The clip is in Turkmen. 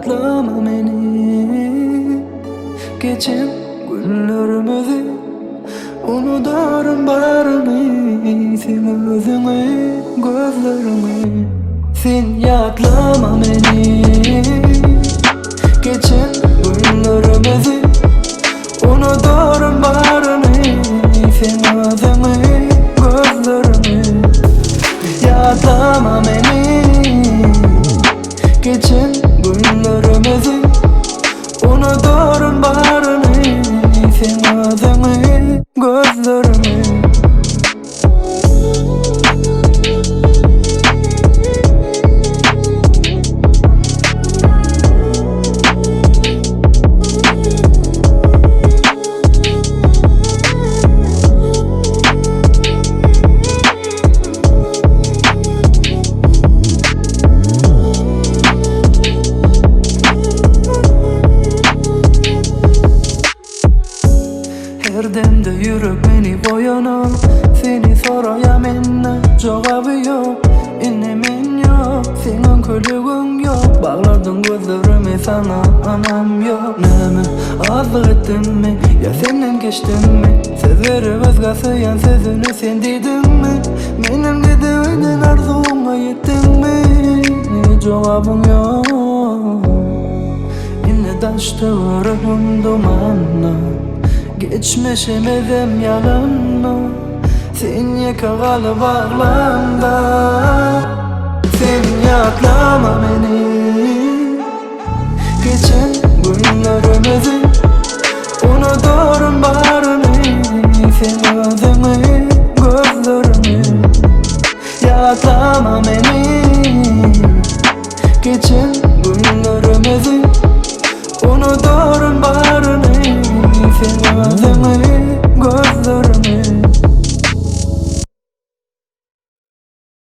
ýatlama meni Geçen günlerimizi Unudaryn baryny Seň özüňi, gözleriňi Sen ýatlama meni Geçen günlerimizi Unudaryn baryny Seň özüňi, gözleriňi Ýatlama meni Geçen günlerimizi Unudaryn baryny Seň özüňi, gözleriňi. Her demde ýürek meni goýanok Seni soraýa mende jogaby ýok Indi men ýok, seň öňküligiň ýok Baglardyň gözlerimi saňa ynam ýok Näme azlyk etdimmi ýa senden geçdimmi Söz berip özgä söýen sözüni sen diýdiňmi Menem gidibeden arzuwyňa ýetdiňmi Jogabyň ýok Indi daş töweregim dumanly Geçmişimizem ýalanmy Sen ýeke galyp aglamda Sen ýatlama meni Geçen günlerimizi.